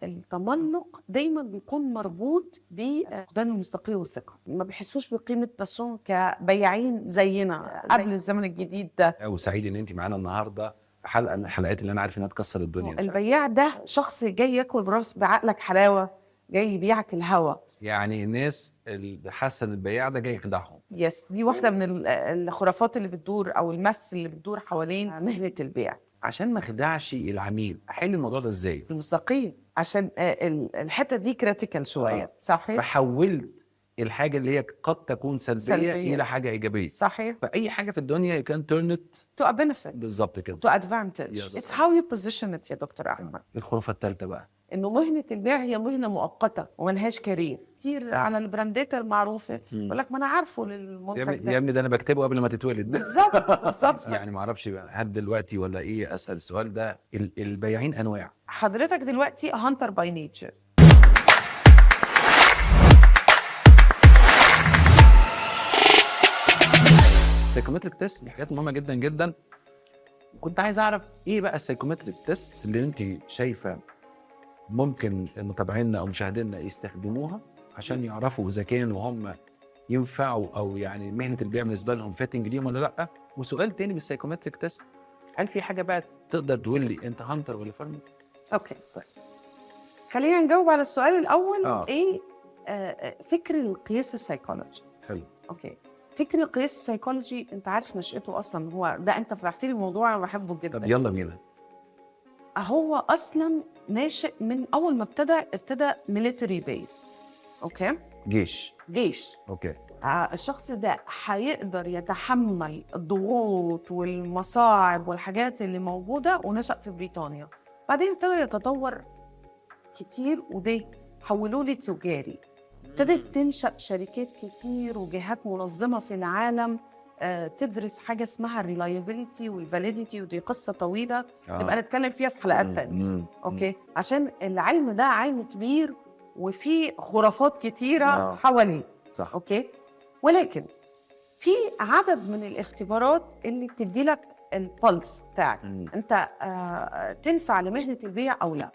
التملق دايما بيكون مربوط بفقدان المصداقية والثقه، ما بيحسوش بقيمة نفسهم كبياعين زينا قبل الزمن الجديد ده. وسعيد ان انت معانا النهارده في حلقة من الحلقات اللي انا عارف انها تكسر الدنيا. البياع ده شخص جاي ياكل براس بعقلك حلاوه، جاي يبيعك الهوا. يعني الناس اللي حاسه ان البياع ده جاي يخدعهم. yes، دي واحدة من الخرافات اللي بتدور او ال myths اللي بتدور حوالين مهنة البيع. عشان ما اخدعش العميل، احل الموضوع ده ازاي؟ المصداقية، عشان الحتة دي critical شويه. صحيح. فحولت الحاجة اللي هي قد تكون سلبية، سلبية. الى حاجة ايجابيه. صحيح. فاي حاجة في الدنيا you can turn it to a benefit. بالظبط كده. to advantage. It's how you position it يا دكتور احمد. الخرافة الثالثة بقى. انه مهنة البيع هي مهنة مؤقتة وملهاش career. كتير على البراندات المعروفة يقول لك ما انا عارفه يا للمنتج ابني ده. يا ابني، ده انا بكتبه قبل ما تتولد. بالظبط بالظبط. يعني ما اعرفش بقى هل دلوقتي ولا ايه اسال السؤال ده، البياعين انواع. حضرتك دلوقتي hunter by nature. psychometric test دي حاجات مهمة جدا جدا. كنت عايز اعرف ايه بقى ال psychometric test اللي انت شايفه ممكن متابعينا او مشاهدينا يستخدموها عشان يعرفوا اذا كانوا هم ينفعوا او يعني مهنة البيع بالنسبة لهم fitting ليهم ولا لا. وسؤال تاني بال psychometric test، هل في حاجة بقى تقدر تقول لي انت hunter ولا farmer؟ okay، طيب خلينا نجاوب على السؤال الاول. ايه فكر القياس السيكولوجي؟ حلو. okay، فكر القياس السيكولوجي انت عارف نشأته اصلا هو ده، انت فتحت لي موضوع انا بحبه جدا. طب يلا بينا. هو اصلا ناشئ من اول ما ابتدى military base، okay؟ جيش. جيش. الشخص ده هيقدر يتحمل الضغوط والمصاعب والحاجات اللي موجودة، ونشأ في بريطانيا. بعدين ابتدى يتطور كتير وده حولوه لتجاري. ابتدت تنشأ شركات كتير وجهات منظمة في العالم تدرس حاجة اسمها ال reliability وال validity، ودي قصة طويلة نبقى نتكلم فيها في حلقات تانية. okay، عشان العلم ده علم كبير وفيه خرافات كتيرة حواليه. Okay، ولكن في عدد من الاختبارات اللي بتدي لك ال pulse بتاعك، انت تنفع لمهنه البيع او لا.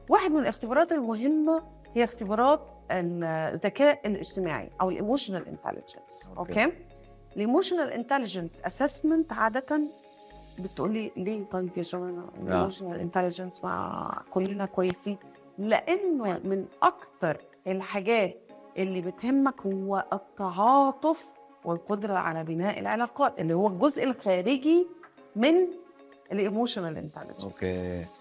واحد من الاختبارات المهمة هي اختبارات الذكاء الاجتماعي او ال emotional intelligence. okay، ال emotional intelligence assessment عادة بتقولي ليه طيب يا جماعة ال emotional intelligence مع كلنا كويسين؟ لانه من اكتر الحاجات اللي بتهمك هو التعاطف والقدرة على بناء العلاقات، اللي هو الجزء الخارجي من ال emotional intelligence.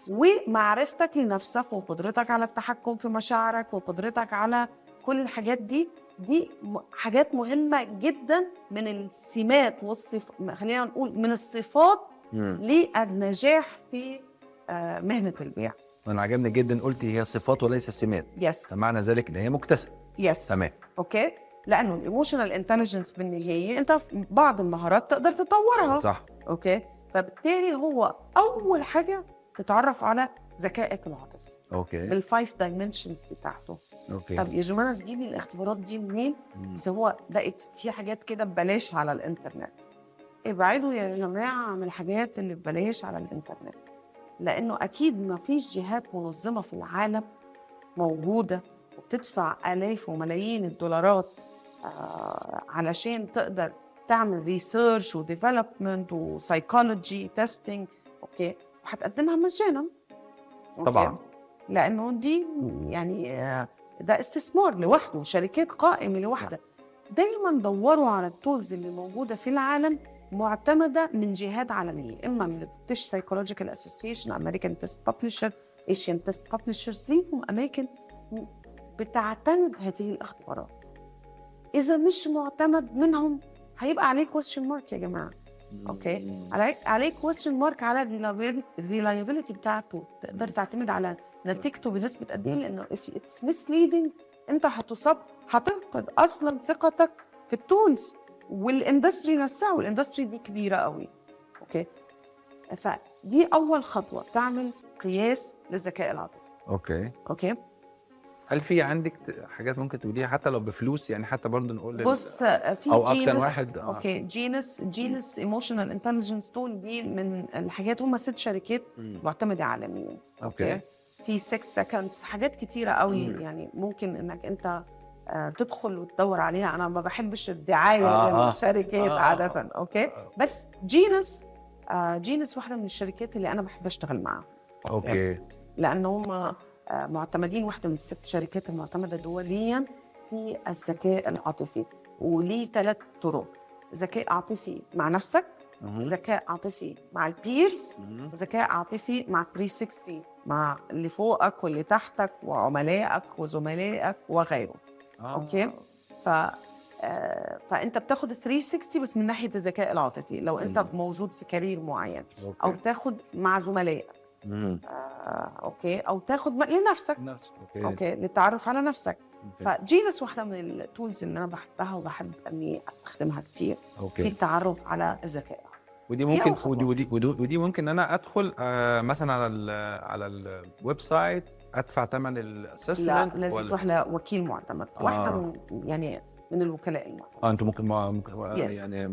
ومعرفتك لنفسك وقدرتك على التحكم في مشاعرك وقدرتك على كل الحاجات دي، دي حاجات مهمة جدا من السمات والصف، خلينا نقول من الصفات للنجاح في مهنة البيع. انا عجبني جدا قلتي هي صفات وليس سمات. yes. فمعنى ذلك ان هي مكتسبه. yes. Okay، لانه ال emotional intelligence بالنهاية انت في بعض المهارات تقدر تطورها. Okay، فبالتالي هو اول حاجة تتعرف على ذكائك العاطفي بال five dimensions بتاعته. طب يا جماعه، تجيبي الاختبارات دي منين؟ بس هو بقت في حاجات كده ببلاش على الانترنت. ابعدوا يا جماعة عن الحاجات اللي ببلاش على الانترنت، لانه اكيد ما فيش جهات منظمة في العالم موجودة وبتدفع الاف وملايين الدولارات علشان تقدر تعمل research و development و psychology testing، okay، وهتقدمها مجانا، okay؟ لانه دي يعني ده استثمار لوحده، شركات قائمة لوحدها. دايما دوروا على ال tools اللي موجودة في العالم معتمدة من جهات عالميه، اما من ال British Psychological Association، American Test Publisher، Asian Test Publishers، ليهم اماكن بتعتمد هذه الاختبارات. اذا مش معتمد منهم هيبقى عليه question mark يا جماعه، okay؟ عليه question mark على ال reliability بتاعته، تقدر تعتمد على نتيجته بنسبة قد ايه؟ لانه if it's misleading انت هتصاب، هتفقد اصلا ثقتك في ال tools وال industry نفسها، وال industry دي كبيرة قوي، okay؟ فدي اول خطوه، تعمل قياس للذكاء العاطفي. Okay. هل في عندك حاجات ممكن تقوليها حتى لو بفلوس، يعني حتى برضه نقول بص، في أو أكتر Genius واحد، آه. okay، Genius emotional intelligence tool، دي من الحاجات، هم ست شركات معتمدة عالميا. في 6 seconds، حاجات كتيرة قوي. يعني ممكن انك انت تدخل وتدور عليها. انا ما بحبش الدعاية للشركات عاده، okay؟ بس Genius، Genius واحدة من الشركات اللي انا بحب اشتغل معاها. لان هم معتمدين، واحدة من الست شركات المعتمدة دوليا في الذكاء العاطفي، وليه ثلاث طرق: ذكاء عاطفي مع نفسك، ذكاء عاطفي مع ال peers، ذكاء عاطفي مع 360، مع اللي فوقك واللي تحتك وعملائك وزملائك وغيره. okay، ف آه، فانت بتاخد 360 بس من ناحية الذكاء العاطفي لو انت موجود في career معين، او بتاخد مع زملائك، okay، او تاخد لنفسك. نفس، okay. okay، للتعرف على نفسك. ف Genius واحدة من ال tools اللي انا بحبها وبحب اني استخدمها كتير في التعرف على الذكاء. ودي ممكن أول خطوة. ودي ممكن ان انا ادخل مثلا على ال website، ادفع ثمن ال assessment؟ لا، لازم تروح لوكيل معتمد، واحدة من يعني من الوكلاء المعتمدين. اه، انتوا ممكن Yes. يعني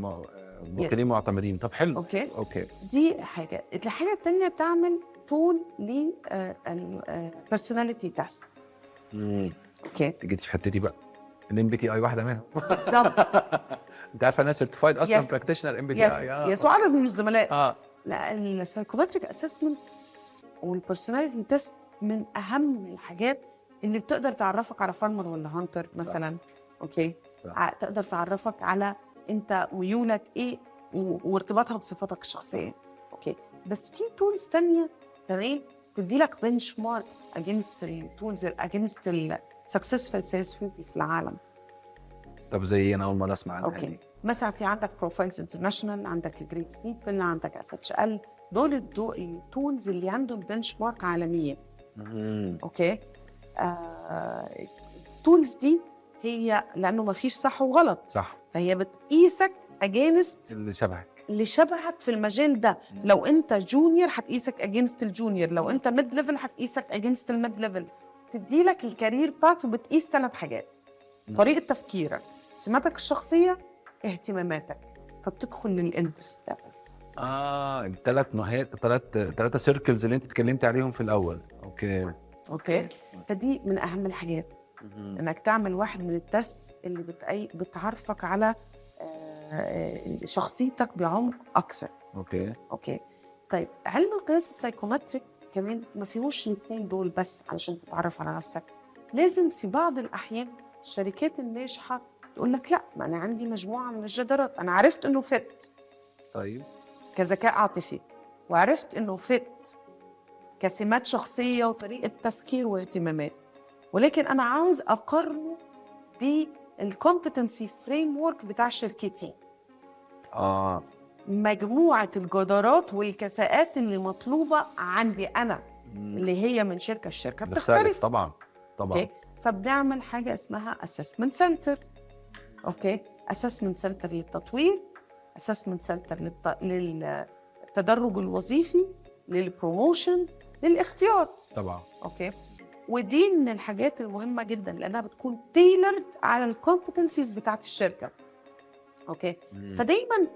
وكيلين معتمدين. طب حلو. okay. okay. دي حاجه. الحاجة الثانية تعمل tool لل personality test. Okay. انت جيتي في حتتي بقى، ال MBTI واحدة منهم. بالظبط. انت عارفه انا certified اصلا Yes. practitioner MBTI. yes، وعدد من الزملاء. لا، ال psychometric assessment وال personality test من اهم الحاجات اللي بتقدر تعرفك على farmer ولا hunter مثلا، okay؟ تقدر تعرفك على انت ميولك ايه وارتباطها بصفاتك الشخصيه، okay؟ بس في tools تانية كمان تدي لك benchmark against ال tools، against ال successful sales people في العالم. طب زي ايه؟ انا اول مرة اسمع عنها. okay. دي. مثلا في عندك Profiles International، عندك Great People، عندك SHL، دول ال tools اللي عندهم benchmark عالميه. Okay، ال tools دي هي لانه ما فيش صح وغلط. فهي بتقيسك against اللي شبهك. اللي شبهك في المجال ده. لو انت junior هتقيسك against ال junior، لو انت mid level هتقيسك against ال mid level. تدي لك ال career path، وبتقيس ثلاث حاجات: طريقه تفكيرك، سماتك الشخصيه، اهتماماتك، فبتدخل لل interest level. اه، الثلاث نهايات، ثلاثة circles اللي انت اتكلمتي عليهم في الاول، okay. okay، فدي من اهم الحاجات، انك تعمل واحد من ال test اللي بتعرفك على شخصيتك بعمق اكثر. Okay، طيب، علم القياس ال psychometric كمان ما فيهوش الاثنين دول بس. علشان تتعرف على نفسك لازم في بعض الاحيان الشركات الناجحة تقول لك: لا، ما انا عندي مجموعة من الجدارات، انا عرفت انه fit كذكاء عاطفي، وعرفت انه fit كسمات شخصية وطريقه تفكير واهتمامات، ولكن انا عاوز اقارنه بال competency framework بتاع شركتي، مجموعة الجدارات والكفاءات اللي مطلوبه عندي انا، اللي هي من شركة لشركة بتختلف. طبعا طبعا. okay، فبنعمل حاجة اسمها assessment center، okay؟ assessment center للتطوير، assessment center للتدرج الوظيفي، لل promotion، للاختيار. Okay، ودي من الحاجات المهمة جدا لانها بتكون tailored على ال competencies بتاعت الشركه، okay؟ فدايما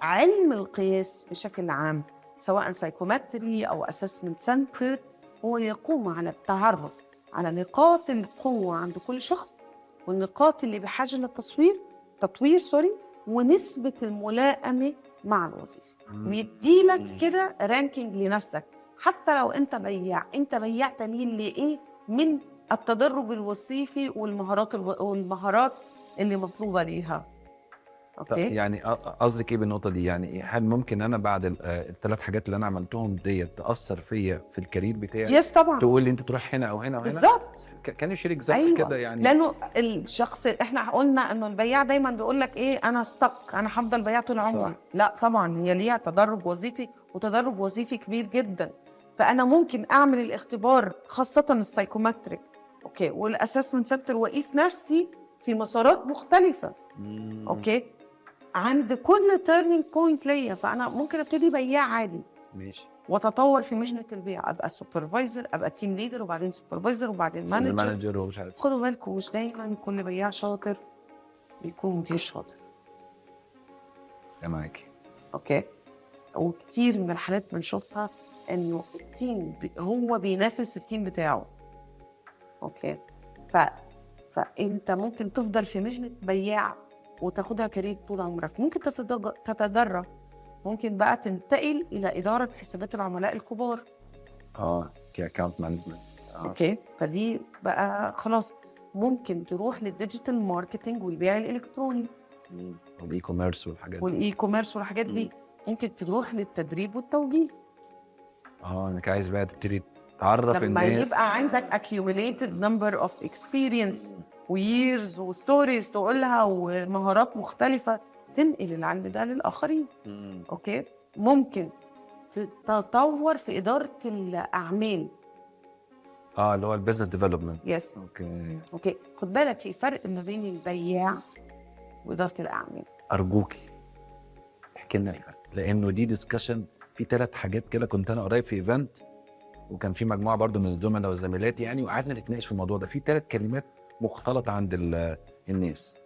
علم القياس بشكل عام، سواء psychometry او assessment center، هو يقوم على التعرف على نقاط القوة عند كل شخص والنقاط اللي بحاجة للتصوير، تطوير sorry، ونسبه الملائمة مع الوظيفه، ويديلك كده ranking لنفسك. حتى لو انت بياع، انت بياع تميل لايه من التدرج الوظيفي والمهارات اللي مطلوبه ليها. طب okay. يعني قصدك ايه بالنقطة دي؟ يعني إيه؟ هل ممكن انا بعد الثلاث حاجات اللي انا عملتهم ديت تاثر فيا في ال career بتاعي؟ yes، طبعا. تقول لي انت تروح هنا او هنا او هنا؟ بالظبط. can you share example كده يعني؟ لانه الشخص، احنا قلنا انه البياع دايما بيقول لك ايه؟ انا stuck، انا هفضل بياع طول عمري. لا طبعا، هي ليها تدرج وظيفي، وتدرج وظيفي كبير جدا. فانا ممكن اعمل الاختبار، خاصة ال psychometric، okay، وال assessment center، واقيس نفسي في مسارات مختلفه، okay، عند كل turning point ليا. فانا ممكن ابتدي بياع عادي واتطور في مهنة البيع، ابقى supervisor، ابقى team leader، وبعدين supervisor، وبعدين manager. manager ومش عارف. خدوا بالكم، مش دايما كل بياع شاطر بيكون مدير شاطر. يا معاكي. okay، وكتير من الحالات بنشوفها انه ال team هو بينافس ال team بتاعه، okay؟ فانت ممكن تفضل في مهنة بياع وتاخدها career طول عمرك، ممكن تتدرج، ممكن بقى تنتقل الى ادارة حسابات العملاء الكبار. Key account management. okay، فدي بقى خلاص ممكن تروح لل digital marketing والبيع الالكتروني وال e-commerce والحاجات دي. وال e-commerce والحاجات دي. ممكن تروح للتدريب والتوجيه. انك عايز بقى تبتدي تعرف لما الناس. يبقى عندك accumulated number of experience و years و stories تقولها ومهارات مختلفة، تنقل العلم ده للآخرين. Okay، ممكن تتطور في إدارة الأعمال. اللي هو ال business development. Yes. Okay. Okay، خد بالك في فرق ما بين البياع وإدارة الأعمال. ارجوكي احكي لنا الفرق، لانه دي discussion في 3 حاجات كده. كنت انا قريب في event وكان في مجموعة برضو من الزملاء والزميلات يعني، وقعدنا نتناقش في الموضوع ده. في 3 كلمات مختلطة عند الناس: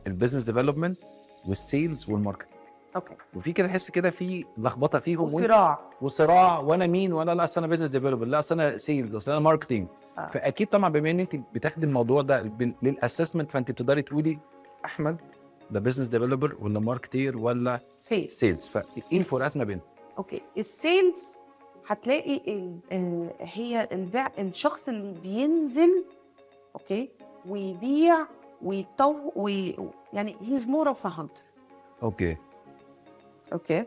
ال business development وال sales وال marketing. Okay. وفي كده تحس كده في لخبطة فيهم وصراع. وصراع، وانا مين؟ وانا لا اصل انا business developer، لا اصل انا sales، اصل انا marketing. فاكيد طبعا بما ان انت بتاخدي الموضوع ده لل assessment، فانت بتقدري تقولي احمد ده business developer ولا marketer ولا sales. sales. فايه الفروقات ما بينهم؟ Okay، ال sales هتلاقي هي البيع، الشخص اللي بينزل، okay، ويبيع ويطو يعني he's more of a hunter. Okay. Okay،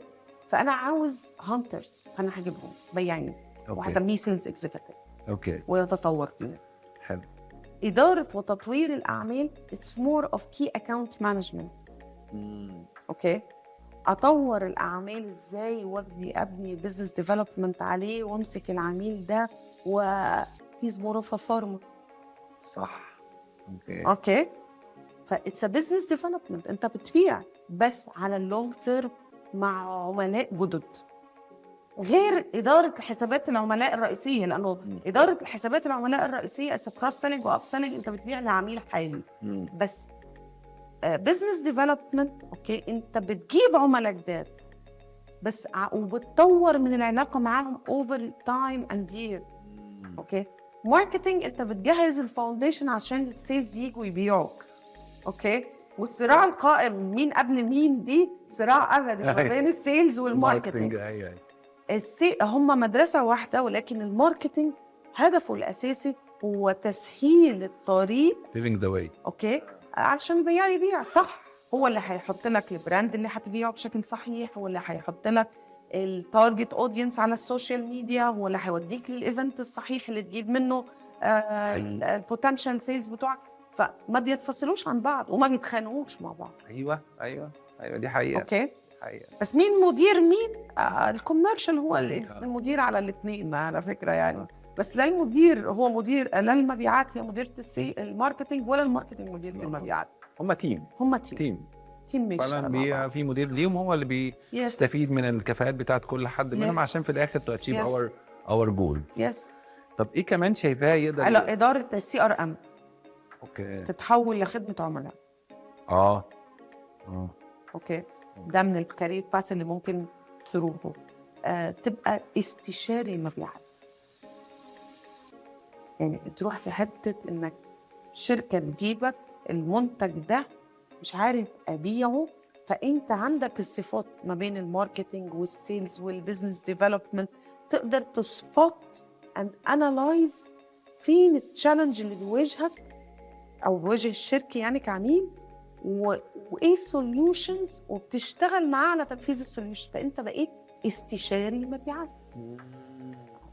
فانا عاوز hunters، فانا هجيبهم بياعين وهسميه sales executive. Okay. ويتطور فيه. حلو. ادارة وتطوير الاعمال it's more of key account management. Okay، اطور الاعمال ازاي وابني business development عليه وامسك العميل ده، و he's more of a farmer. صح، okay. Okay، ف it's a business development، انت بتبيع بس على ال long term مع عملاء جدد، غير ادارة حسابات العملاء الرئيسيه، لانه ادارة حسابات العملاء الرئيسية it's cross selling و up selling، انت بتبيع لعميل حالي. بس business development، okay، انت بتجيب عملاء جداد بس وبتطور من العلاقة معاهم over time and year. Okay، marketing انت بتجهز ال foundation عشان ال sales يجوا يبيعوا. Okay، والصراع القائم مين قبل مين، دي صراع ابدي ما بين ال sales وال marketing. ايوه. هم مدرسه واحده، ولكن ال marketing هدفه الاساسي هو تسهيل الطريق paving the way. Okay، عشان البياع يبيع صح. هو اللي هيحط لك ال brand اللي هتبيعه بشكل صحيح، هو اللي هيحط لك ال target audience على ال social media، هو اللي هيوديك لل event الصحيح اللي تجيب منه ال potential sales بتوعك. فما بيتفصلوش عن بعض وما بيتخانقوش مع بعض. ايوه، دي حقيقه. Okay، حقيقه. بس مين مدير مين؟ ال commercial هو المدير على الاثنين على فكرة يعني. بس لا المدير هو مدير، لا المبيعات هي مديره ال marketing، ولا ال marketing مدير المبيعات. هم team. هم team. team. team بيشتغل مع فعلا بعض. في مدير ليهم هو اللي بيستفيد من الكفاءات بتاعت كل حد منهم عشان في الاخر to achieve our goal. Yes. طب ايه كمان شايفاه يقدر على ادارة ال CRM. Okay. تتحول لخدمة عملاء. اه. Okay، ده من ال career path اللي ممكن تروحه. تبقى استشاري مبيعات، يعني تروح في حتة انك شركة تجيبك المنتج ده مش عارف ابيعه، فانت عندك الصفات ما بين ال marketing وال sales وال business development، تقدر ت spot and analyze فين ال challenge اللي بيواجهك او بيواجه الشركة يعني كعميل، وايه ال solutions، وبتشتغل معاه على تنفيذ ال solution. فانت بقيت استشاري مبيعات.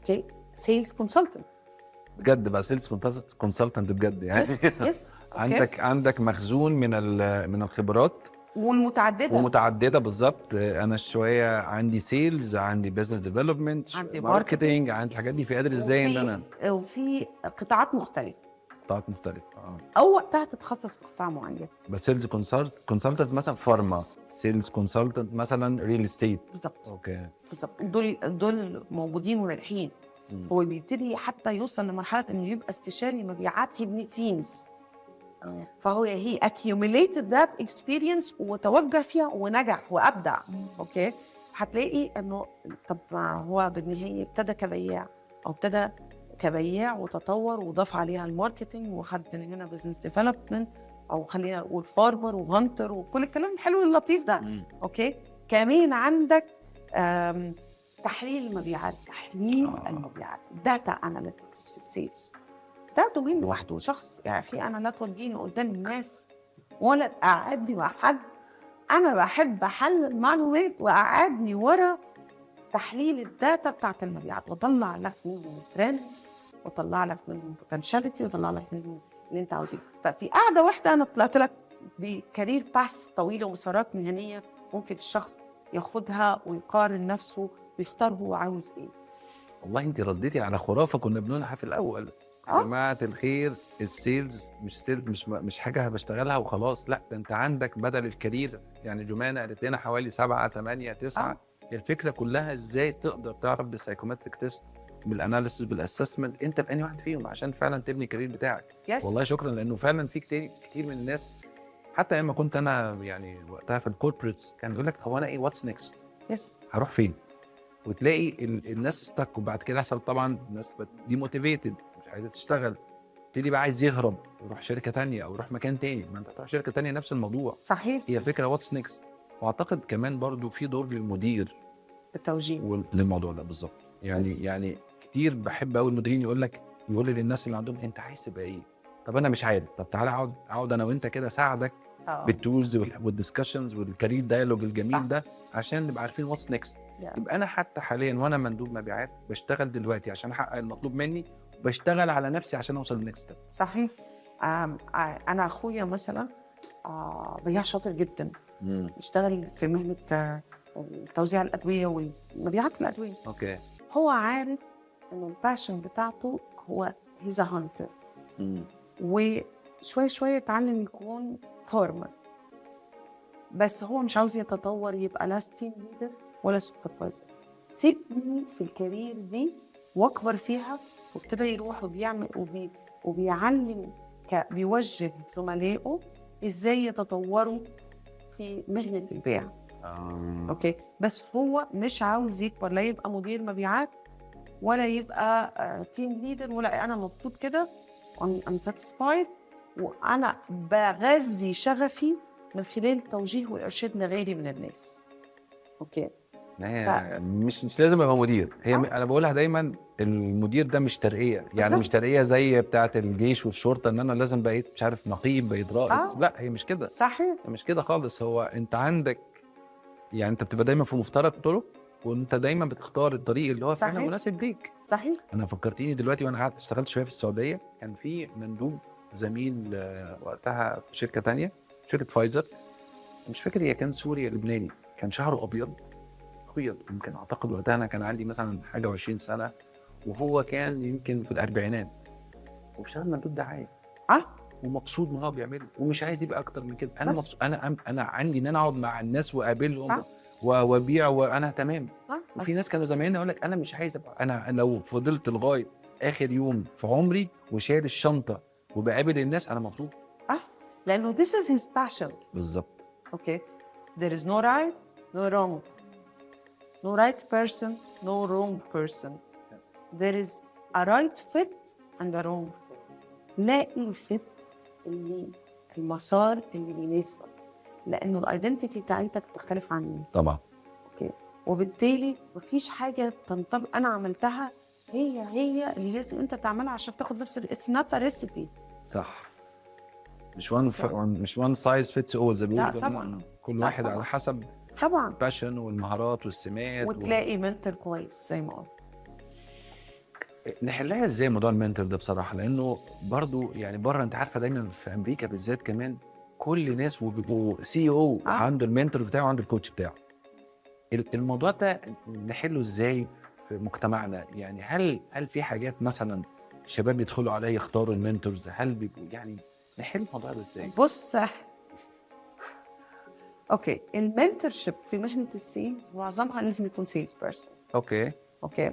Okay، sales consultant. بجد بقى sales consultant بجد يعني. Yes. عندك مخزون من الخبرات والمتعدده. ومتعددة بالظبط. انا شوية عندي sales، عندي business development، عندي marketing، عندي الحاجات دي، فقادر ازاي ان انا وفي قطاعات مختلفة. قطاعات مختلفه. او وقتها تتخصص في قطاع معين. بس sales consultant مثلا pharma، sales consultant مثلا real estate. بالظبط. Okay. بالظبط، دول موجودين وناجحين. هو بيبتدي حتى يوصل لمرحلة انه يبقى استشاري مبيعات، يبني teams. فهو he accumulated that experience وتوجه فيها ونجح وابدع. Okay. هتلاقي انه طب ما هو بالنهاية ابتدى كبياع، او ابتدى كبياع وتطور وضاف عليها ال marketing وخد من هنا business development، او خلينا نقول farmer و hunter وكل الكلام الحلو اللطيف ده. okay، كمان عندك تحليل المبيعات، تحليل المبيعات، data analytics في ال sales، ده domain لوحده. شخص يعني في انا لا توجيني قدام الناس ولا تقعدني مع حد، انا بحب احلل المعلومات واقعدني ورا تحليل ال data بتاعت المبيعات، واطلع لك منهم trends، واطلع لك منهم potentiality، واطلع لك منهم اللي انت عاوزه. ففي قاعدة واحدة انا طلعت لك ب career path طويلة ومسارات مهنية ممكن الشخص ياخدها ويقارن نفسه ويختار هو عاوز ايه. والله انت رديتي على خرافه كنا بنقولها في الاول. يا جماعة الخير، ال sales مش sales، مش حاجة بشتغلها وخلاص، لا ده انت عندك بدل ال career، يعني جمانه قالت لنا حوالي 7 8 9. الفكرة كلها ازاي تقدر تعرف بال psychometric test، بال analysis، بال assessment، انت في انهي واحد فيهم عشان فعلا تبني ال career بتاعك. والله شكرا، لانه فعلا في كتير كتير من الناس، حتى لما كنت انا يعني وقتها في ال corporates، كان يقول لك هو انا ايه، what's next؟ هروح فين؟ وتلاقي الناس stuck، وبعد كده يحصل طبعا الناس demotivated، مش عايزه تشتغل، تبتدي بقى عايز يهرب، يروح شركة تانية او يروح مكان تاني. ما انت هتروح شركة تانية نفس الموضوع. هي الفكرة what's next. واعتقد كمان برضو في دور للمدير بالتوجيه للموضوع ده بالظبط. يعني بس. يعني كتير بحب قوي المديرين يقول لك، يقول للناس اللي عندهم انت عايز تبقى ايه؟ طب انا مش عارف. طب تعالى اقعد اقعد انا وانت كده اساعدك بال tools وال discussions وال career dialogue الجميل ده، عشان نبقى عارفين what's next. يبقى انا حتى حاليا وانا مندوب مبيعات بشتغل دلوقتي عشان احقق المطلوب مني، بشتغل على نفسي عشان اوصل لل next step. صحيح. انا اخويا مثلا بياع شاطر جدا، اشتغل في مهنة توزيع الادوية ومبيعات الادويه. هو عارف انه ال passion بتاعته هو he's hunter، وشوية شوية اتعلم يكون farmer، بس هو مش عاوز يتطور يبقى لا team leader ولا supervisor. سيبني في ال career دي واكبر فيها. وابتدى يروح وبيعمل وبيعلم بيوجه زملائه ازاي يتطوروا في مهنة البيع. Okay، بس هو مش عاوز يكبر، لا يبقى مدير مبيعات ولا يبقى team leader، ولا انا مبسوط كده، I'm satisfied، وانا بغذي شغفي من خلال التوجيه والارشاد لغيري من الناس. okay. ما هي مش لازم ابقى مدير. هي انا بقولها دايما، المدير ده مش ترقيه، يعني مش ترقيه زي بتاعه الجيش والشرطة ان انا لازم بقيت مش عارف نقيب، بقيت رائد. لا، هي مش كده. مش كده خالص. هو انت عندك يعني انت بتبقى دايما في مفترق طرق، وانت دايما بتختار الطريق اللي هو فعلا مناسب ليك. انا فكرتيني دلوقتي وانا قاعد اشتغلت شوية في السعوديه، كان في مندوب زميل وقتها في شركة تانية، شركة فايزر، مش فاكر هي كان سوري لبناني، كان شعره ابيض ابيض، يمكن اعتقد وقتها انا كان عندي مثلا حاجة و20 سنة، وهو كان يمكن في الاربعينات، وبيشتغل مندوب دعاية. ومبسوط من اللي هو بيعمله ومش عايز يبقى اكتر من كده. انا بس. مبسوط، انا عندي ان انا اقعد مع الناس واقابلهم وابيع وانا تمام. وفي ناس كانوا زمايلنا يقول لك انا مش عايز ابقى، انا لو فضلت لغاية اخر يوم في عمري وشايل الشنطة وبقابل الناس انا مبسوط. لانه this is his passion. Okay، there is no right no wrong، no right person no wrong person، there is a right fit and a wrong fit. لاقي ال fit اللي المسار اللي بيناسبك، لانه ال identity بتاعتك بتختلف عني. Okay، وبالتالي مفيش حاجة تنطبق انا عملتها هي هي اللي لازم انت تعملها عشان تاخد نفس، it's not a recipe. صح، مش one size fits all زي ما لا بيقولوا. طبعاً. كل لا واحد طبعاً. على حسب طبعا passion والمهارات والسمات وتلاقي mentor كويس زي ما قلت. نحلها ازاي موضوع ال mentor ده بصراحه؟ لانه برضو يعني بره انت عارفه دايما في امريكا بالذات كمان كل ناس وبيبقوا CEO عنده ال mentor بتاعه وعنده ال coach بتاعه. الموضوع ده نحله ازاي في مجتمعنا؟ يعني هل في حاجات مثلا الشباب يدخلوا عليها يختاروا ال mentors؟ هل بيبقوا يعني نحل الموضوع ده ازاي؟ بص، okay، ال mentorship في مهنة ال sales معظمها لازم يكون sales person. Okay،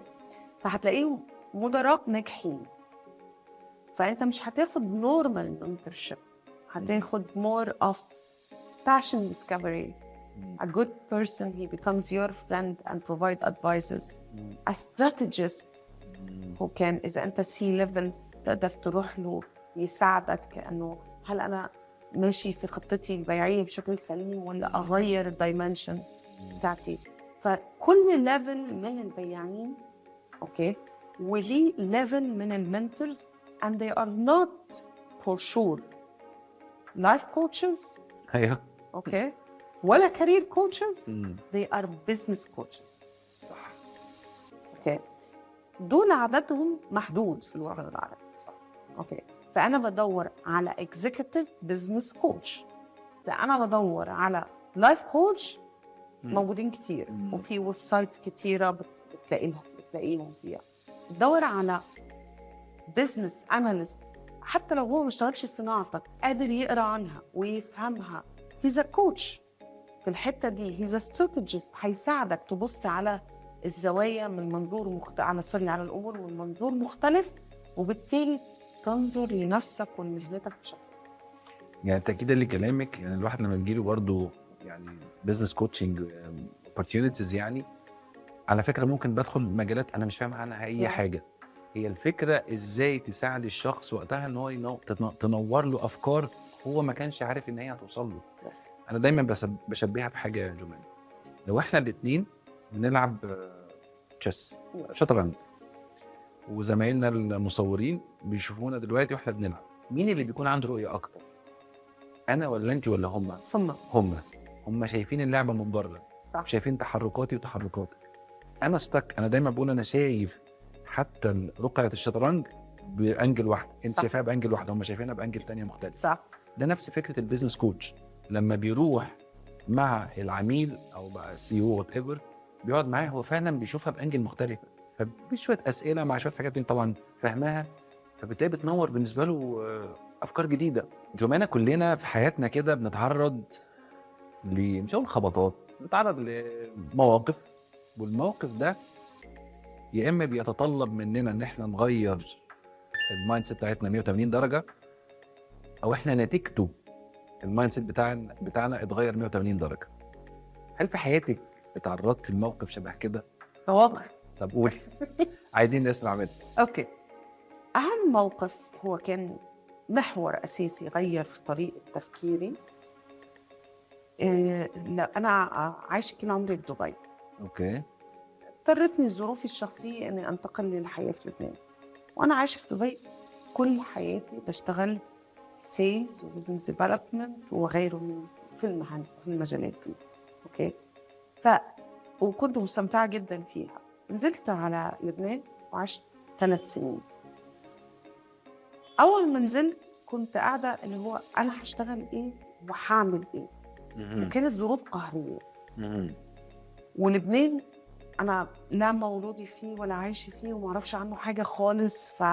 فهتلاقيهم مدراء ناجحين، فانت مش هتاخد normal mentorship، هتاخد more of passion discovery. A good person, he becomes your friend and provide advices. A strategist who can، إذا أنت C level تقدر تروح له يساعدك، كأنه هل أنا ماشي في خطتي البيعية بشكل سليم ولا أغير ال dimension بتاعتي. فكل level من البياعين، okay، وليه level من ال mentors، and they are not for sure life coaches، okay، ولا career coaches، they are business coaches. Okay، دول عددهم محدود في الوطن العربي، okay. فانا بدور على executive business coach. اذا انا بدور على life coach، موجودين كتير وفي websites كتيرة بتلاقيهم فيها. تدور على business analyst، حتى لو هو ما اشتغلش صناعتك، قادر يقرا عنها ويفهمها، he's a coach في الحتة دي، he's a strategist، هيساعدك تبص على الزوايا من منظور مخت... على sorry على الامور من منظور مختلف، وبالتالي تنظر لنفسك ولمهنتك بشكل يعني تاكيدا لكلامك، يعني الواحد لما بيجيله برضه يعني business coaching opportunities، يعني على فكرة ممكن بدخل مجالات انا مش فاهم عنها اي حاجه. هي الفكرة ازاي تساعد الشخص وقتها ان هو تنور له افكار هو ما كانش عارف ان هي هتوصل له. انا دايما بشبهها بحاجة يا جمان، لو احنا الاثنين بنلعب chess، شطرنج، وزمايلنا المصورين بيشوفونا دلوقتي واحنا بنلعب، مين اللي بيكون عنده رؤية اكتر؟ انا ولا انت ولا هم؟ ثم هم شايفين اللعبة من بره. شايفين تحركاتي وتحركاتك. انا stuck، انا دايما بقول انا شايف حتى رقعه الشطرنج ب angle واحده، انت شايفاها ب angle واحده، هم شايفينها ب angle تانية مختلف. ده نفس فكرة ال business coach، لما بيروح مع العميل او مع ال CEO whatever، بيقعد معاه، هو فعلا بيشوفها ب angle مختلفه، فبشويه اسئلة مع شوية حاجات انت طبعا فاهماها، فبالتالي بتنور بالنسبة له افكار جديده. جمانة، كلنا في حياتنا كده بنتعرض ل، مش هقول خبطات، بنتعرض لمواقف، والموقف ده يا اما بيتطلب مننا ان احنا نغير ال mindset بتاعتنا 180 درجه، او احنا نتيجته ال mindset بتاعنا اتغير 180 درجه. هل في حياتك اتعرضت لموقف شبه كده؟ مواقف. طب قولي، عايزين نسمع منك. okay، اهم موقف هو كان محور اساسي غير في طريقه تفكيري، إيه، لا انا عايشه كل عمري في دبي. اضطرتني ظروفي الشخصية اني انتقل للحياة في لبنان، وانا عايشه في دبي كل حياتي بشتغل sales و business development وغيره من في المهن في المجالات دي، okay، وكنت مستمتعه جدا فيها. نزلت على لبنان وعشت 3 سنين. اول ما نزلت كنت قاعدة اللي هو انا هشتغل ايه وهعمل ايه، وكانت ظروف قهريه، ولبنان انا لا مولودي فيه ولا عايشه فيه وما اعرفش عنه حاجة خالص، ف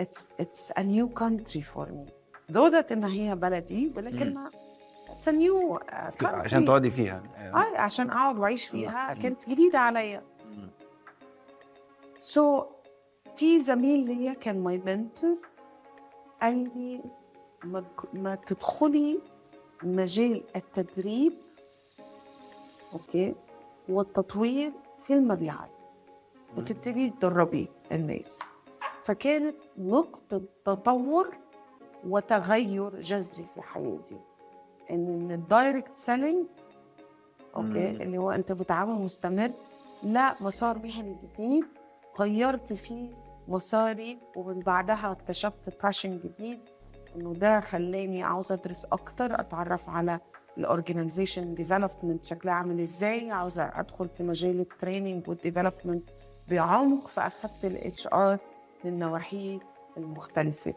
it's a new country for me، though that ان هي بلدي، ولكن it's a new country. عشان تقعدي فيها. آه، عشان اقعد واعيش فيها كانت جديدة عليا. so في زميل ليا كان my mentor قال لي ما تدخلي مجال التدريب، okay، والتطوير في المبيعات وتبتدي تدربي الناس. فكانت نقطة تطور وتغير جذري في حياتي، ان ال direct selling، okay، اللي هو انت بتعامل مستمر، لا، مسار مهني جديد غيرت فيه مساري، ومن بعدها اكتشفت passion جديد، انه ده خلاني عاوزه ادرس اكتر، اتعرف على ال organization development شكلها عامل ازاي، عاوزه ادخل في مجال ال training وال development بعمق، فاخدت ال HR من نواحيه المختلفه،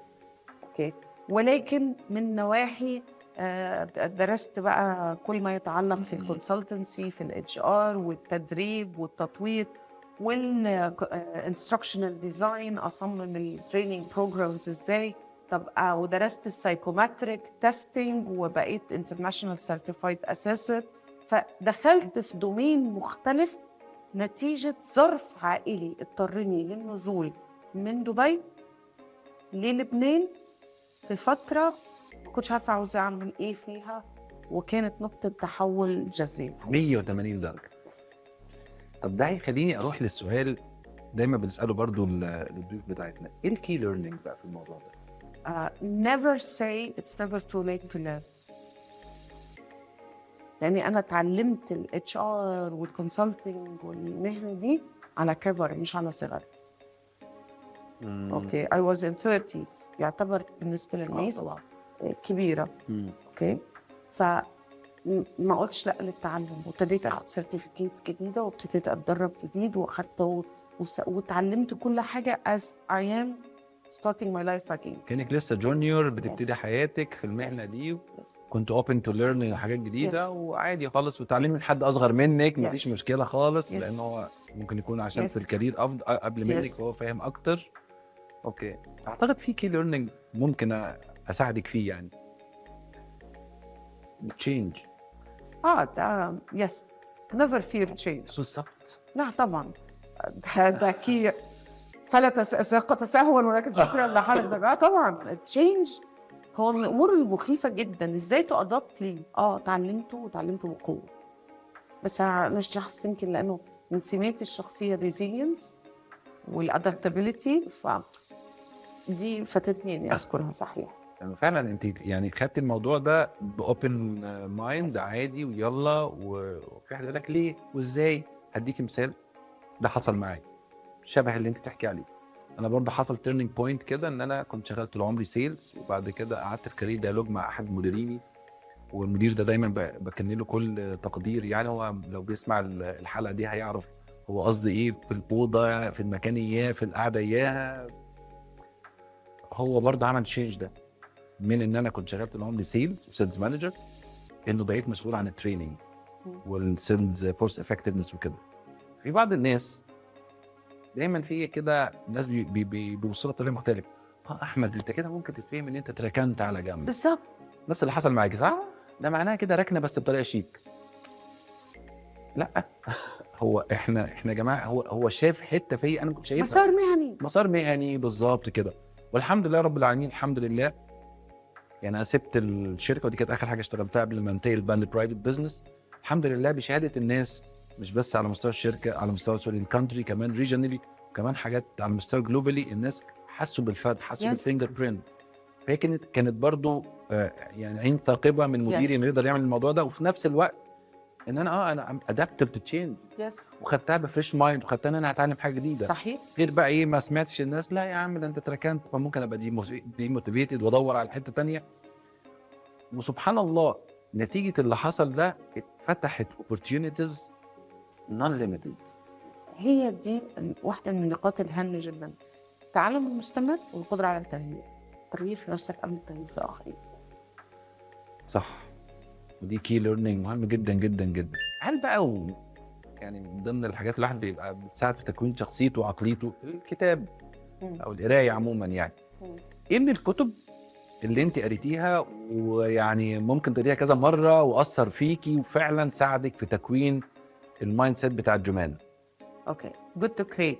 okay، ولكن من نواحي درست بقى كل ما يتعلق في ال consultancy في ال HR والتدريب والتطوير وال instructional design، اصمم ال training programs ازاي. طب ودرست ال psychometric testing وبقيت international certified assessor. فدخلت في domain مختلف نتيجة ظرف عائلي اضطرني للنزول من دبي للبنان في فترة ما كنتش عارفة عاوزة أعمل إيه فيها. وكانت نقطة تحول جذرية. 180 درجه. بس. طب ده هيخليني اروح للسؤال دايما بنساله برضو للضيوف بتاعتنا، ايه ال key learning بقى في الموضوع ده؟ Never say it's never too late to learn. لاني انا اتعلمت ال HR وال consulting والمهنه دي على كبر مش على صغر. okay، I was in 30s، يعتبر بالنسبة للناس طبعا. كبيره. okay، ف ما قلتش لا للتعلم، وابتديت اخد certificates جديده، وابتديت اتدرب جديد، واخدت واتعلمت كل حاجة as I am starting my life again. كانك لسه junior بتبتدي حياتك في المهنة دي. كنت open to learn حاجات جديدة وعادي خالص، وتعلمي من حد اصغر منك مفيش مشكلة خالص، لان هو ممكن يكون عشان في ال career افضل قبل منك وهو فاهم اكتر. okay، اعتقد في key learning ممكن اساعدك فيه، يعني change. ده yes، never fear change. بالظبط. لا طبعا ده key، فلا تساقط سهوا، ولكن شكرا لحضرتك. طبعا ال change هو من الامور المخيفة جدا، ازاي ت adapt ليه. اتعلمته وتعلمته بقوه، بس انا شخص يمكن لانه من سماتي الشخصية resilience وال adaptability، ف دي فاتتني اني اذكرها. صحيح. لانه فعلا انت يعني خدتي الموضوع ده ب open mind عادي ويلا. وفي حد يقول لك ليه وازاي؟ هديكي مثال ده حصل معايا شبه اللي انت بتحكي عليه. انا برضه حصل turning point كده، ان انا كنت شغال طول عمري sales، وبعد كده قعدت في career dialogue مع احد مديريني، والمدير ده دايما بكن له كل تقدير، يعني هو لو بيسمع الحلقة دي هيعرف هو قصدي ايه، في الاوضة، في المكان اياه، في القعدة اياها. هو برضه عمل change ده، من ان انا كنت شغال طول عمري sales و sales manager، انه بقيت مسؤول عن ال training وال sales force effectiveness وكده. في بعض الناس دايما في كده ناس بيوصلوا بطريقة مختلفة. احمد انت كده ممكن تتفهم ان انت اتركنت على جنب. بالظبط، نفس اللي حصل معاكي صح؟ ده معناها كده ركنه بس بطريقة شيك. لا هو احنا يا جماعة، هو شاف حتة فيا انا ما كنتش شايفها. مسار مهني. مسار مهني بالظبط كده. والحمد لله رب العالمين، الحمد لله. يعني انا سبت الشركة ودي كانت اخر حاجة اشتغلتها قبل ما انتقل بقى لل private business. الحمد لله بشهادة الناس، مش بس على مستوى الشركة، على مستوى sorry ال country، كمان regionally، وكمان حاجات على مستوى globally، الناس حسوا بالفرق، حسوا بال fingerprint. فهي كانت برضو يعني عين ثاقبة من مديري انه يقدر يعمل الموضوع ده، وفي نفس الوقت ان انا adaptive to change. وخدتها ب fresh mind، وخدتها ان انا هتعلم حاجة جديدة. صحيح. غير بقى ايه، ما سمعتش الناس لا يا عم ده انت اتركنت، فممكن ابقى demotivated وادور على حتة ثانية. وسبحان الله نتيجة اللي حصل ده اتفتحت opportunities non limited. هي دي واحدة من النقاط الهامة جدا، التعلم المستمر والقدرة على التغيير، التغيير في نفسك قبل التغيير في الاخرين. صح، ودي key learning مهم جدا جدا جدا. هل بقى يعني من ضمن الحاجات اللي الواحد بيبقى بتساعد في تكوين شخصيته وعقليته الكتاب او القراية عموما، يعني ايه من الكتب اللي انت قريتيها ويعني ممكن تقريها كذا مرة واثر فيكي وفعلا ساعدك في تكوين ال mindset بتاع جمانة؟ okay، Good to Great.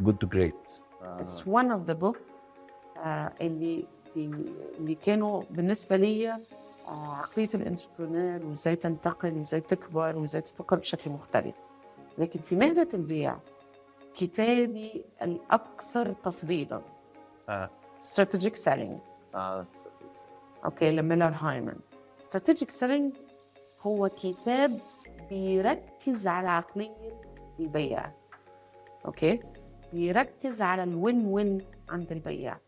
Good to Great. It's one of the book اللي كانوا بالنسبة لي عقلية ال entrepreneur، وازاي تنتقل وازاي تكبر وازاي تفكر بشكل مختلف. لكن في مهنة البيع كتابي الاكثر تفضيلا Strategic Selling. okay، لميلر هايمان. Strategic Selling هو كتاب بيركز على عقلية البياع. okay، بيركز على ال win win عند البياع،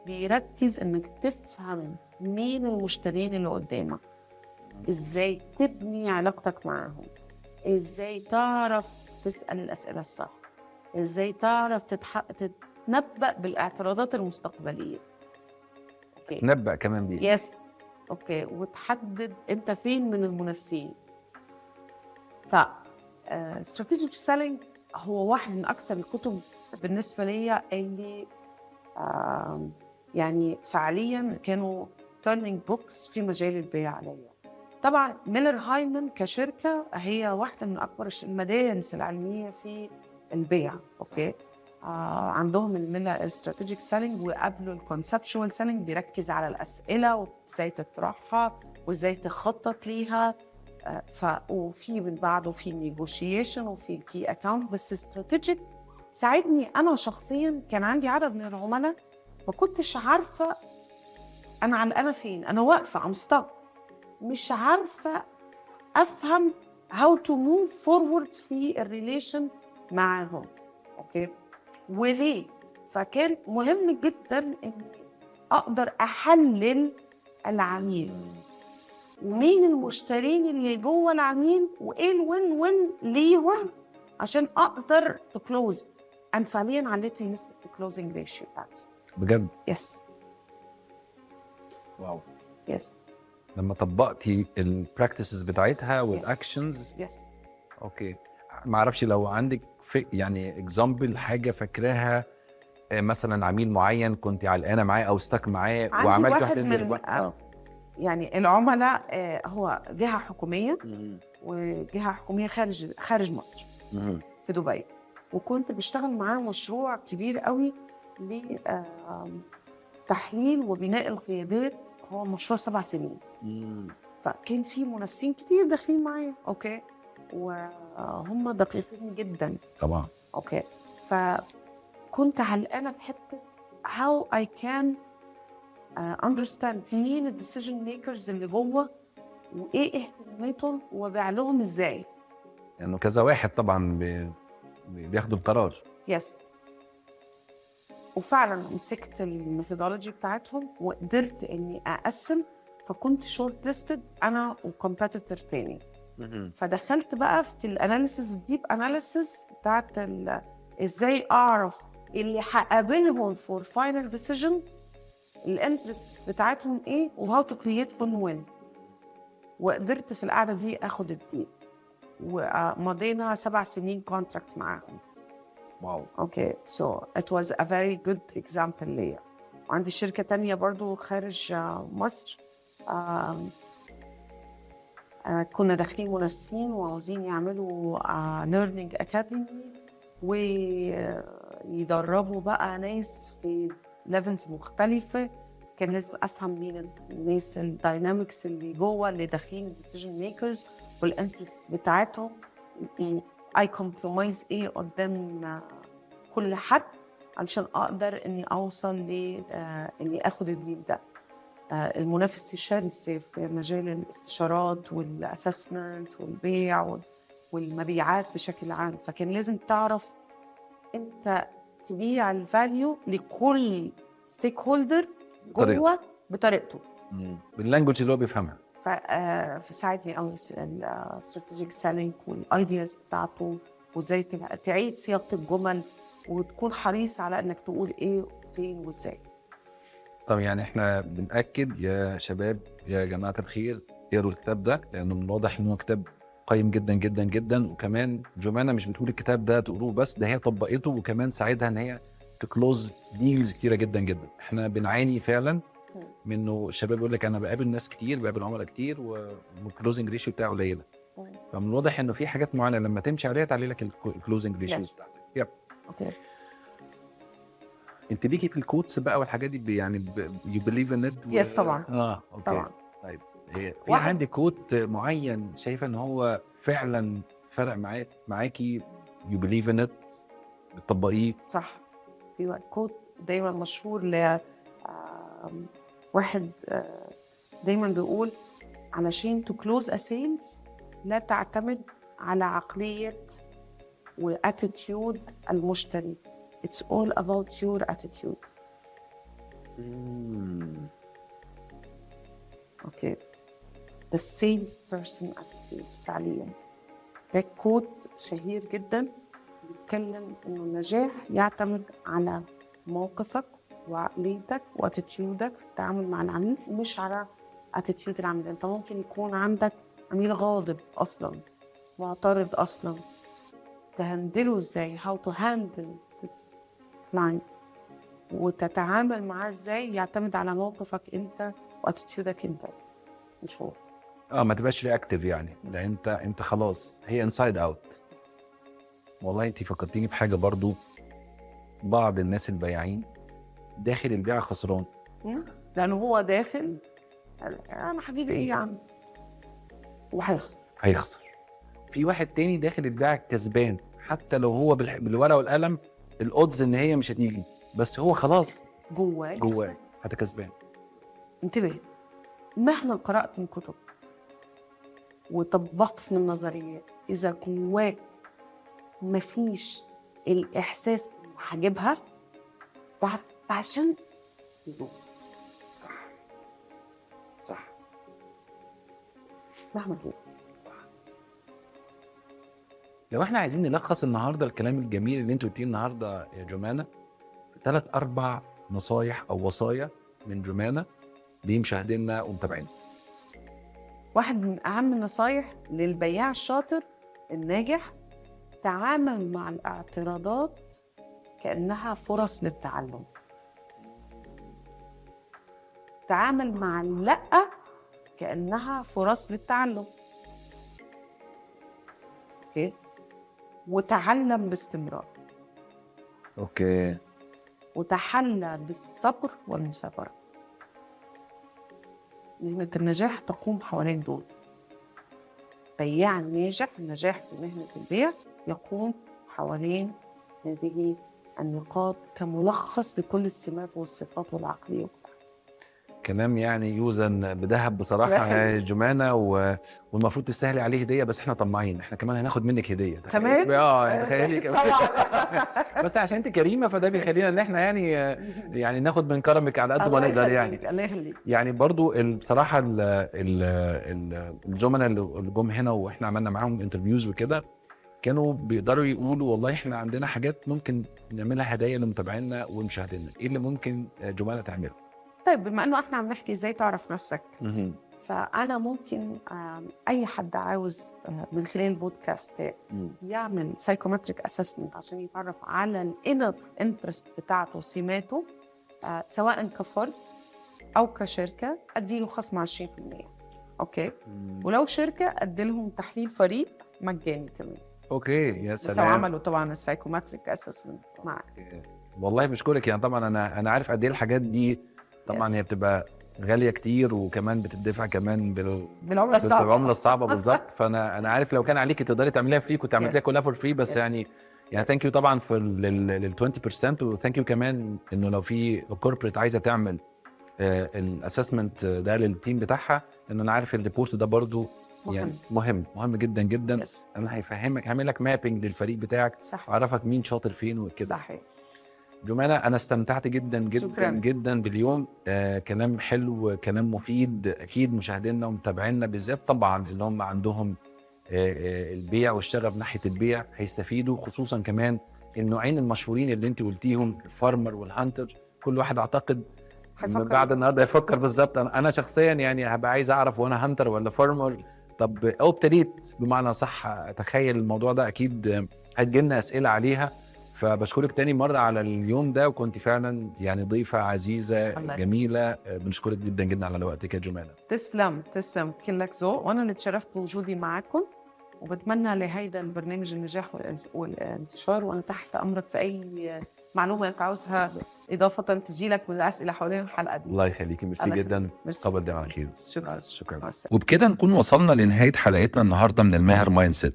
بيركز انك تفهم مين المشترين اللي قدامك، ازاي تبني علاقتك معاهم، ازاي تعرف تسأل الأسئلة الصح، ازاي تعرف تتنبأ بالاعتراضات المستقبلية. okay، تنبأ كمان بيها. yes، okay، وتحدد انت فين من المنافسين. ف Strategic Selling هو واحد من اكثر الكتب بالنسبة لي اللي يعني فعليا كانوا turning books في مجال البيع عليا. طبعا ميلر هايمان كشركة هي واحدة من اكبر المدارس العلمية في البيع. okay، عندهم الميلر strategic selling، وقبله ال conceptual selling، بيركز على الاسئلة وازاي تطرحها. وازاي تخطط ليها. ف وفي من بعده في negotiation وفي ال key account. بس strategic ساعدني انا شخصيا، كان عندي عدد من العملاء ما كنتش عارفه انا علقانه فين، انا واقفة I'm stuck، مش عارفه افهم how to move forward في ال relation معاهم، okay، وليه. فكان مهم جدا اني اقدر احلل العميل ومين المشترين اللي جوه العميل وايه ال win win ليهم عشان اقدر to close. انا فعليا عليت نسبه ال closing ratio بتاعتي. بجد؟ Yes. Wow. Yes. لما طبقتي ال practices بتاعتها وال actions. Yes. Okay، ما اعرفش لو عندك في يعني example، حاجة فاكراها، مثلا عميل معين كنت علقانه معاه او stuck معاه عندي وعملت واحد واحدة من يعني العملاء، هو جهة حكوميه، وجهه حكومية خارج مصر في دبي، وكنت بشتغل معاه مشروع كبير قوي لتحليل وبناء القيادات، هو مشروع 7 سنين. فكان في منافسين كتير داخلين معايا، okay، وهم دقيقين جدا. Okay، فكنت علقانه في حتة how I can understand مين ال decision makers اللي جوه وايه اهتماماتهم وابيع لهم ازاي. لانه كذا واحد طبعا بياخدوا القرار. Yes، وفعلا مسكت ال methodology بتاعتهم وقدرت اني اقسم، فكنت shortlisted انا و competitor تاني. فدخلت بقى في ال analysis، ال deep analysis بتاعت ازاي اعرف اللي هقابلهم for final decision ال interest بتاعتهم ايه و how to create win win. وقدرت في القعدة دي اخد ال deal ومضينا 7 سنين contract معاهم. Okay، so it was a very good example ليا. وعندي شركة تانية برضو خارج مصر، آم، آه، كنا داخلين منافسين وعاوزين يعملوا learning academy ويدربوا بقى ناس في levels مختلفة. كان لازم افهم مين الناس، ال dynamics اللي جوه اللي داخلين، ال decision makers وال interest بتاعتهم، I compromise ايه قدام كل حد علشان اقدر اني اوصل ل اني اخد ال deal ده. المنافس الشرس في مجال الاستشارات وال assessment والبيع والمبيعات بشكل عام، فكان لازم تعرف انت تبيع ال value لكل stakeholder جوه بطريقته. بال language اللي هو بيفهمها. فساعدني قوي ال strategic selling وال ideas بتاعته وازاي تعيد صياغة الجمل وتكون حريص على انك تقول ايه فين وازاي. طب يعني احنا بنأكد يا شباب، يا جماعة الخير، اقروا الكتاب ده لأنه من الواضح إن هو كتاب قيم جدا جدا جدا. وكمان جمانة مش بتقول الكتاب ده تقروه بس، ده هي طبقته وكمان ساعدها إن هي ت close deals كتيرة جدا جدا. احنا بنعاني فعلا من انه الشباب يقول لك انا بقابل ناس كتير، بقابل عملاء كتير، وال closing ratio بتاعه قليله. فمن الواضح انه في حاجات معينة لما تمشي عليها تعلي لك ال closing ratio بتاعتك. Yep. Okay. انت ليكي في ال quotes بقى والحاجات دي، يعني you believe in it؟ Yes، طبعا. اه okay. طبعا. طيب، هي في عندك quote معين شايفه ان هو فعلا فرق معاكي، you believe in it، بتطبقيه؟ صح، في quote دايما مشهور ل واحد دايما بيقول علشان to close a sales لا تعتمد على عقلية و attitude المشتري، it's all about your attitude. Okay، the sales person attitude. فعليا ده quote شهير جدا بيتكلم انه النجاح يعتمد على موقفك وعقليتك و attitude ك في التعامل مع العميل، مش على attitude العميل. انت ممكن يكون عندك عميل غاضب اصلا، معترض اصلا، ت handle ه ازاي، how to handle this client وتتعامل معاه ازاي، يعتمد على موقفك انت و attitude ك انت، مش هو. اه، ما تبقاش reactive يعني، ده انت خلاص هي inside out. بس. والله انت فكرتيني بحاجة برضو، بعض الناس البياعين داخل البيع خسران. لانه هو داخل انا حبيبي ايه يا عم، وهيخسر. هيخسر. في واحد تاني داخل البيع كسبان، حتى لو هو بالورقة والقلم ال odds ان هي مش هتيجي، بس هو خلاص جواه جواه حتى كسبان. انتبه، مهما قرأت من كتب وطبقت من نظريات، إذا جواك مفيش الإحساس هجيبها، that passion يبوظ. صح مهما كان. لو احنا عايزين نلخص النهارده الكلام الجميل اللي انتوا قلتيه النهارده يا جمانه في 3-4 نصايح او وصايا من جمانه لمشاهدينا ومتابعينا. واحد من أهم النصايح للبياع الشاطر الناجح، تعامل مع الاعتراضات كأنها فرص للتعلم. تعامل مع اللأ كأنها فرص للتعلم. okay؟ وتعلم باستمرار. okay. وتحلى بالصبر والمثابرة. مهنة النجاح تقوم حوالين دول. بياع الناجح، النجاح في مهنة البيع يقوم حوالين هذه النقاط كملخص لكل السمات والصفات والعقلية. كلام يعني يوزن بذهب بصراحة يا جمانة، والمفروض تستاهلي عليه هدية، بس احنا طماعين، احنا كمان هناخد منك هدية كمان؟ تخيلي كمان. بس عشان انت كريمة فده بيخلينا ان احنا يعني ناخد من كرمك على قد ما نقدر يعني. الله يخليك. يعني برضو بصراحة الزملاء اللي جم هنا واحنا عملنا معاهم interviews وكده، كانوا بيقدروا يقولوا والله احنا عندنا حاجات ممكن نعملها هدايا لمتابعينا ومشاهدينا. ايه اللي ممكن جمانة تعمله؟ طيب بما انه احنا عم نحكي ازاي تعرف نفسك، فانا ممكن اي حد عاوز من خلال البودكاست يعمل psychometric assessment عشان يتعرف على ال inner interest بتاعته وسماته، سواء كفرد او كشركة، ادي له خصم 20%. okay. ولو شركة ادي لهم تحليل فريق مجاني كمان. okay، يا سلام. بس لو عملوا طبعا ال psychometric assessment معك. والله بشكرك. يعني طبعا انا عارف قد ايه الحاجات دي طبعا هي بتبقى غالية كتير، وكمان بتدفع كمان بالعملة الصعبة. بالعملة الصعبة بالظبط. فانا عارف لو كان عليكي تقدري تعمليها free كنت عملتيها كلها for free، بس يعني thank you طبعا في لل 20%، و thank you كمان انه لو في corporate عايزه تعمل ال assessment ده لل team بتاعها، لان انا عارف ال report ده برضو يعني مهم جدا جدا. انا هيفهمك، هعمل لك mapping للفريق بتاعك، صح، اعرفك مين شاطر فين وكده. صحيح. جمانة أنا استمتعت جدا جدا. شكراً. جدا باليوم. كلام حلو، كلام مفيد. أكيد مشاهدينا ومتابعينا بالذات طبعا اللي هم عندهم البيع والشغف ناحية البيع هيستفيدوا، خصوصا كمان النوعين المشهورين اللي انت قلتيهم، ال farmer وال hunter. كل واحد أعتقد بعد النهارده يفكر بالظبط. أنا شخصيا يعني هبقى عايز أعرف وأنا hunter ولا farmer. طب أو ابتديت بمعنى صح أتخيل الموضوع ده، أكيد هتجيلنا أسئلة عليها. فبشكرك تاني مرة على اليوم ده، وكنت فعلا يعني ضيفة عزيزة جميلة. بنشكرك جدا جدا على وقتك يا جمانة. تسلم تسلم، كلك ذوق، وأنا اللي اتشرفت بوجودي معاكم، وبتمنى لهيدا البرنامج النجاح والانتشار، وأنا تحت أمرك في أي معلومة أنت عاوزها إضافة تجيلك من الأسئلة حوالين الحلقة دي. الله يخليكي، ميرسي جدا. قبل ده على خير. شكرا شكرا. وبكده نكون وصلنا لنهاية حلقتنا النهاردة من الماهر mindset.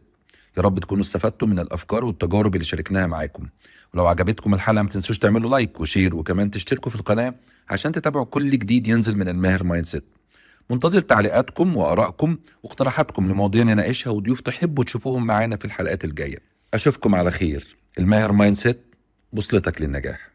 يا رب تكونوا استفدتوا من الافكار والتجارب اللي شاركناها معاكم، ولو عجبتكم الحلقة ما تنسوش تعملوا like و share، وكمان تشتركوا في القناة عشان تتابعوا كل جديد ينزل من الماهر mindset. منتظر تعليقاتكم وارائكم واقتراحاتكم لمواضيع نناقشها وضيوف تحبوا تشوفوهم معانا في الحلقات الجاية. اشوفكم على خير. الماهر mindset، بوصلتك للنجاح.